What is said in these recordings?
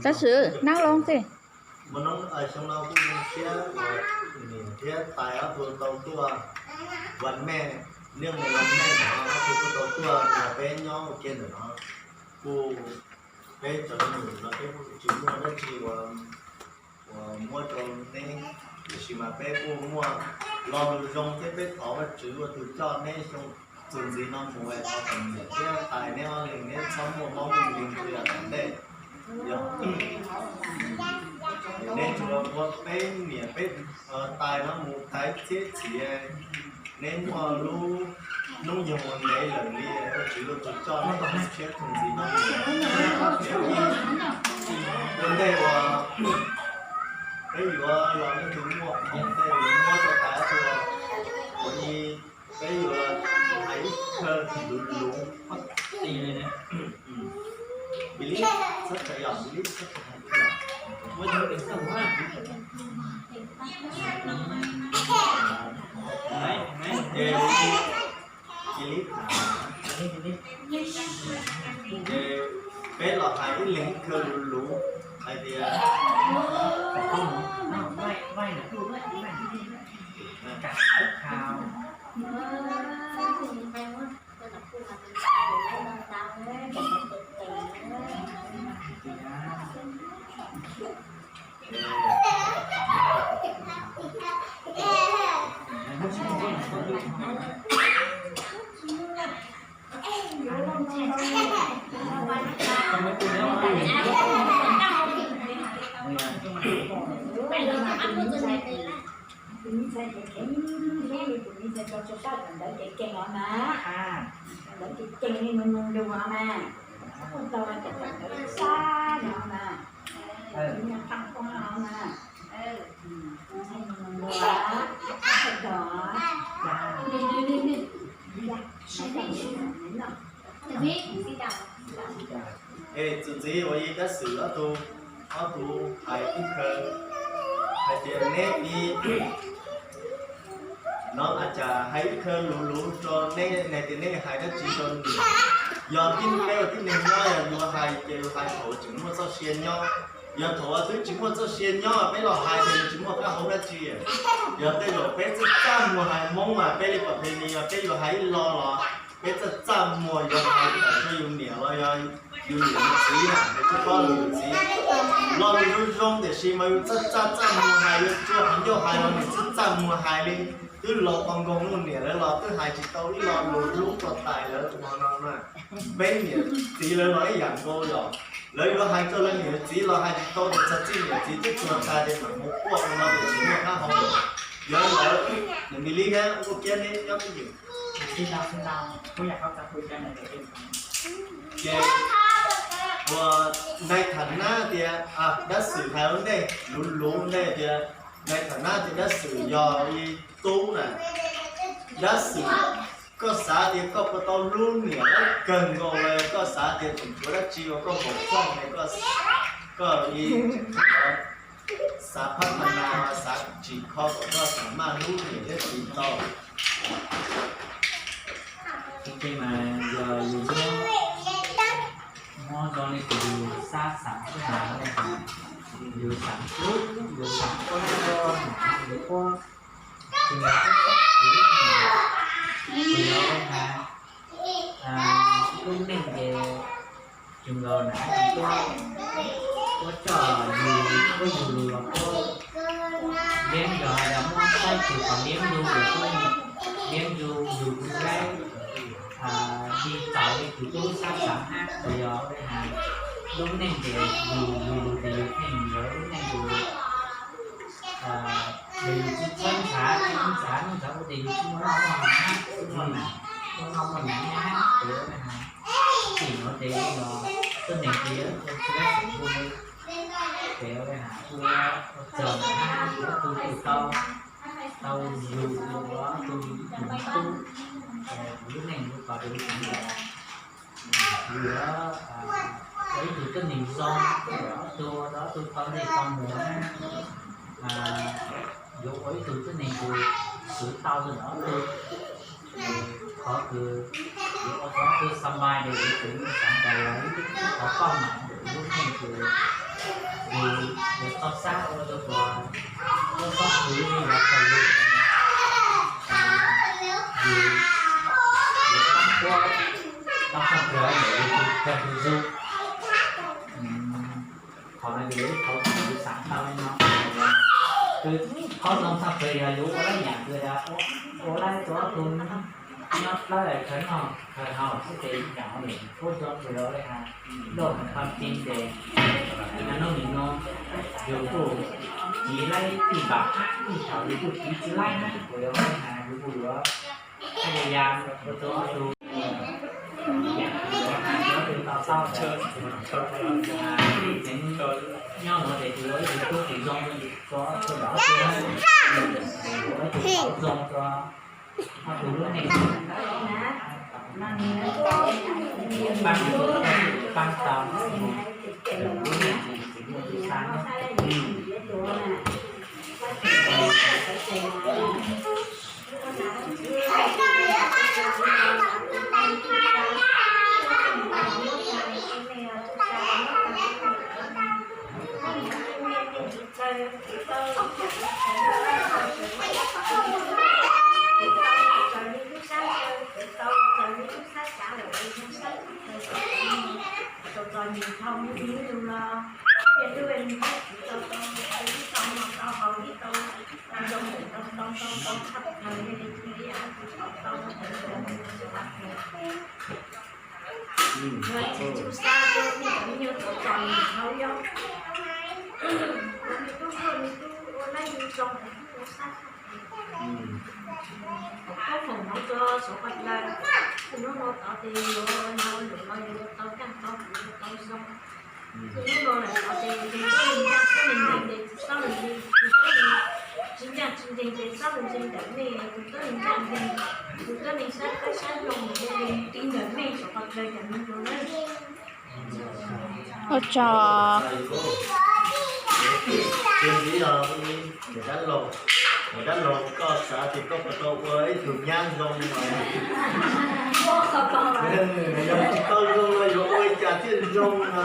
Tab sis nab loo xwb. Muaj hnub xyoo no kuj zoo siab uas niam thiab tais ob tug tau tuaj, vas mej, niaj me vas mej no ob tug kuj tau tuaj nrog peb nyob ua ke ntawm no. Kuj peb cov me nyuam no peb kuj tsis muaj dab tsi uas muab rau neb, tiam sis mas peb kuj muaj lo lus zoo thiab peb thov Vajtswv ua tus coj neb xyoo txuas ntxiv no mus es thov kom niam thiab tais neb ob leeg neb txhob muaj mob muaj nkeeg rau yav tom ntej. Yog neb tsuas ua peb niam peb tais no mus tau txhiab txhiv, neb muaj lub hnub nyoog uas ntev lawm li, Vajtswv ua tus coj neb txhiab txuas ntxiv no mus. Ua ntej uas peb yuav los nej tus muaj qhov ntej yuav muab rau tais ob tug, ua li peb yuav hais ib qho luv luv. Pi lib, txhob txhais yom, pi lib, txhob txhais yom. Ces pi lib, ces peb los hais ib leeg ib qho luv luv hais tias Tus me ntxhais ces kheev hlub li tus me ntxhais rau tso sab tom ntawd ces keeg os mas, tom ntawd ces keeg li nus nus nrug os mas, kuj tau tom ntawd sab no mas, tus me nyuam qhuav no mas, ntxhais nus nus nrug os, dog. Es txuas ntxiv uas yog dab xwm ob tug, ob tug hais ib qho hais tias neb ib no a cas hais ib qho luv luv rau neb, neb tias neb hais dab tsi rau niam. Yog tib peb ua tib neeg nyob yog yuav hais ces yuav hais thaum tseem muaj txoj sia nyob. Yog thaum twb tsis muaj txoj sia nyob peb los hais ces nws tsis muaj qab hau dab tsi. Yog tej zaum peb txaj txaj muag hais Hmoob mas peb li pom phe ni yog peb yuav hais ib lo los peb txaj txaj muag yuav hais tawm rau yus niam los yog yus niam yus txiv na, es tsis paub lus yus txiv. Lo lus zoo zoo tiam sis mas yus txaj txaj txaj muag hais, yus tsuas qhov ncauj hais los nws txaj txaj muag hais li. Twb laus qhov nkoos muaj niam lawm los twb hais tsis tau ib lo lus hlub rau tais lawv ua no na. Peb niam txiv lawv los ib yam nkaus yom, lawv yuav hais rau lawv niam txiv los hais tsis tau tias txog txij niam txiv twb tsuas tas tias mam mus quaj ua no tias tsis muaj qab hau. Yog lawv nws mi li thiab ua kiab neb nyob twj ywm. Ces uas nais tham nab tias dab xwm hais ua ntej luv luv ntej tias nais tham nab tias dab xwm yog li tub na, dab xwm koj xav tias koj puas tau hlub niam dab kawg nkaus los koj xav tias tseem tshuav dab tsi uas koj npaum foj es koj, koj li xav phab pha na, xav tsim kho kom koj xam maj hlub niam thiab txiv tau. Ces mas yog yus muab, muab zoo li tus yus xav xav xwb mas, yus xav hlub, yus xav quab, yus quab, tsis yog, tsis yog has lub neej ces tsis nkaus na, quab, quab coj yus, quab yus lus los quab liab, yog hais tias muab saib tsis qhov liab lug los quab liab lug yus tus laib, li txaus li tus tub sab xav hab, tsuas yog has lub neej ces yus, yus lus ces yus pheej yuav lub neej ces yus tsis txhawb ntxhav, tsis ntxhav, ntxhav ua ces yus tsis muaj noj muaj hnav, tsis muaj noj muaj hnav, ces tsim nyog ces los tuab neeg ces ua tsis laib xeem hu li, ces ua li has ua txog hab ua tug tau, tau yus ua tug tub, lub neej lub kos ces yus yuav ua ib tug tuab neeg zoo, ob tug, ob tug tau ntsej tau muag, yuav ua ib tug tuab neeg kws xwv tau rau ntawm ob tug. Qhov kws Ua tau tus xa mai rau yus tus xav ntawd, qhov koj mam tus lub neej tus, yus yuav txhob xav ua rau tus, txhob xav tus lub neej yuav tau zoo, yus yuav tau qhuab tau txog kawg ntawm yus tus kawg tus zoo. Qhov no yog ib qho yus xav tau li no, qhov zoo tshaj plaws yog yus ua lab nyam kws ua lab tus ob tug nyob dawb dawb khawv noj khawv haus xwb ces yam li kuj zoo kawg li has, loj heev qhov tseeb ces nyob hnub nim no yus kuj tsis laib tij npam ib thaum yus kuj tsis tsis laib na, kuv yuav has yus kuj yuav haj yam ua rau ob tug, yam li kuv has rau ob tug tau txhawj, tseem nyob no ces kuv yuav ib tug tub tsis zoo rau ob tug, ua ib tug tub zoo rau ob tug lub neej. Paab, paab tau lub neej tsis muaj tus xa. Tsis txhob xav rau me nyuam txom txom nyem, nws tub tuaj nws tub ua laib zoo, nws tub ua xab tshaj plaws. Koj foom hmoov rau sawv daws, hnub no tod ces yuav ua no ua lwm los yuav tau caaj tau huv tau zoo. Hnub no lawm tod ces tus tuab neeg ncaj tuab neeg ncees ces tsis txhob lwm tus, tus tuab neeg tsis ncaj tsis ncees ces txhob lwm tus ntawm mej, tus tuab neeg ncaj ncees, tus tuab neeg saib qab saib zoo ces tiv ntawm mej saum qhov chaw cov me nyuam na. Ua tsaug. Tus ntxiv yog niam dab laug, niam dab laug koj xav tias koj puas tau ua ib tug nyab zoo mas, yog tsis tau zoo los yuav ua li cas thiaj zoo no?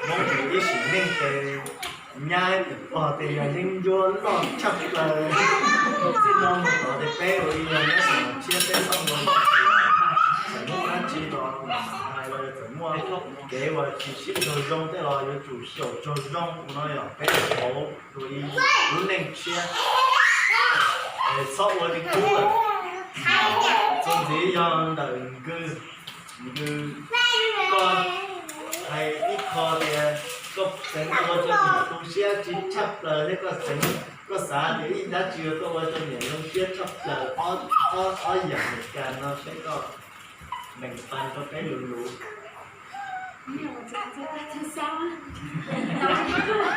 Hmoob ib sim neej ces nyab pog tes yog yeeb ncuab loj tshaj plaws. Txij no mus tod ces peb ua ib yam nyob xeem Los Tshiab peb txhob ua, txawm muaj dab tsi los hais los txawm muaj kev uas tsis sib raug zoo tej los yuav tsum xyaum raug zoo no yog peb hauv ua ib lub neej tshiab. Txhob ua li qub lawm. Txuas ntxiv yog ntawm Nkws, Nkws, koj hais ib qho tias koj xeev ua rau niam tu siab tsis tshaj plaws thiab koj xeev, koj xav tias ib dab tsi yuav tuaj ua rau niam zoo siab tshaj plaws, ob, ob, ob yam Amelikas no seb koj meem pab rau peb lus lus.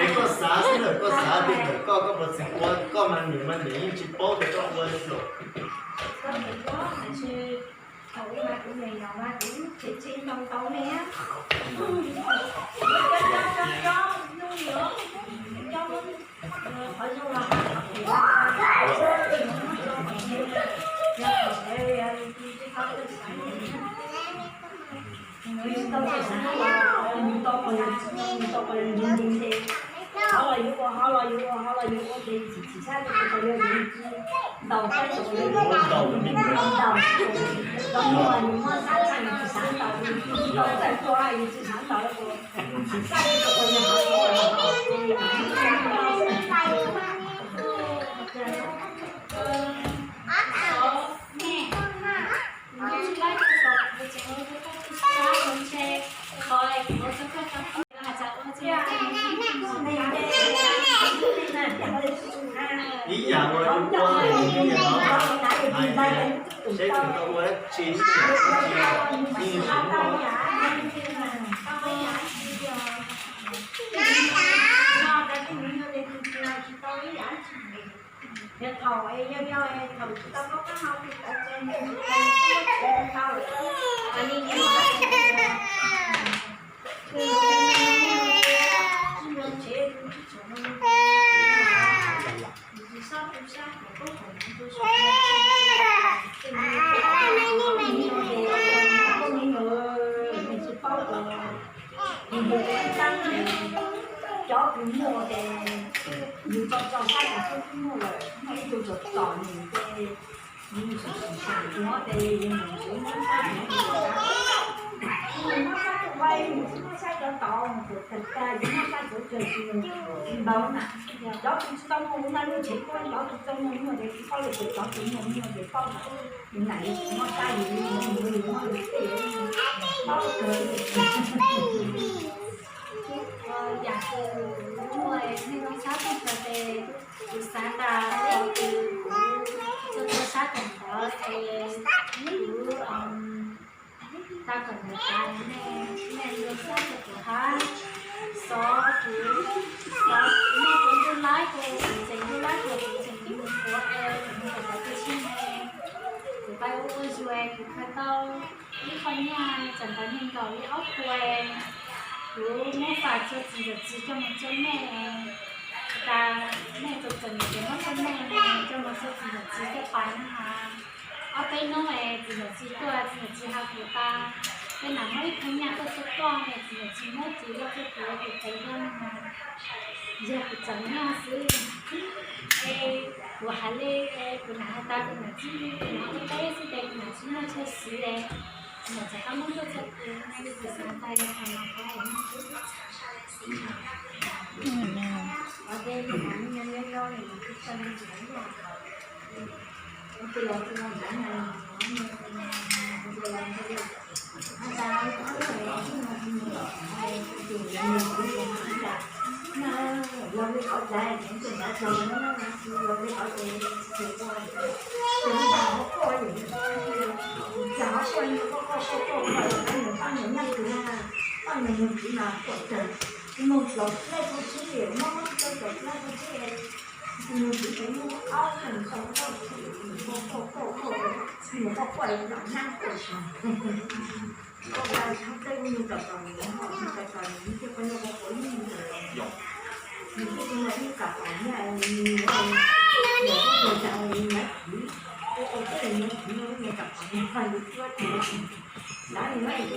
Es koj xav xwb ntawm koj xav tias ntawm koj, koj puas tseem ua, koj mas niam mas niam yeej tsis paub tias koj ua li lawm. Ib yam ua yus ua hais yus ua no, hais seb tau ua dab tsi ib yam dab tsi, yeej yuav tsum muaj Yog thaum yog yog thaum tsis tau paub qab hau, tsis tau tsev, tsis tau tau, tsis tau tsev, cov kws muaj ces yus tso tso saib cov kws muaj lawm, muaj ib tug tsom txom nws ces yus sim sim xyuas ces yus mus tsuav muab saib, yus muab saib tus bai, yus muab saib cov tod, mus tsuav tag tag yus muab saib tsuav tsuav tsis mus tsis ntaus na. Cov kws tsis tau muaj na, lub tsev koj cov kws tsis tau muaj nyuaj ces tsis paub li, ces cov kws muaj nyuaj ces paub na. Yus na yus tsis muab saib yus, yus muab yus tej paub kawg. Yam kws kuv muaj neej zoo sab tag nrho ces kuv xav tas thaum kws kuv txog txog sab tom ntawd es kuv tau kom ntawd tas nej, nej zoo sab txog kuv hab, xov kuv, xov nej kuv ntuj laib kuv, kuv tseem ntuj laib kuv, kuv tseem mus kuv es kuv mus kom tau tu siab ne. Kuv pab ua ua yus es kuv khaws tau ib qho nyiaj txawm ntawd nees nkaum ib ob puas, kuv muab fam txhua txiv ntawm txiv coj mus rau nej, tas nej txom txom nyem ces muab rau nej, coj mus rau txiv ntawm txiv coj pais na has. Ob peb hnub es txiv ntawm txiv tuaj, txiv ntawm txiv has kuv tas, tej nam muab ib qho nyiaj tuaj rau koj es txiv ntawm txiv muab txiv loj rau kuv tus txiv loj na has. Yog kuv txom nyem xwb es kuv hais li, kuv nam hais tas kuv nam tsis, kuv nam ua teb xwb ces kuv nam tsis muaj chaw siv es kuv nam rov qab muab tuaj rau kuv, kuv xav tas yog qhov no qhov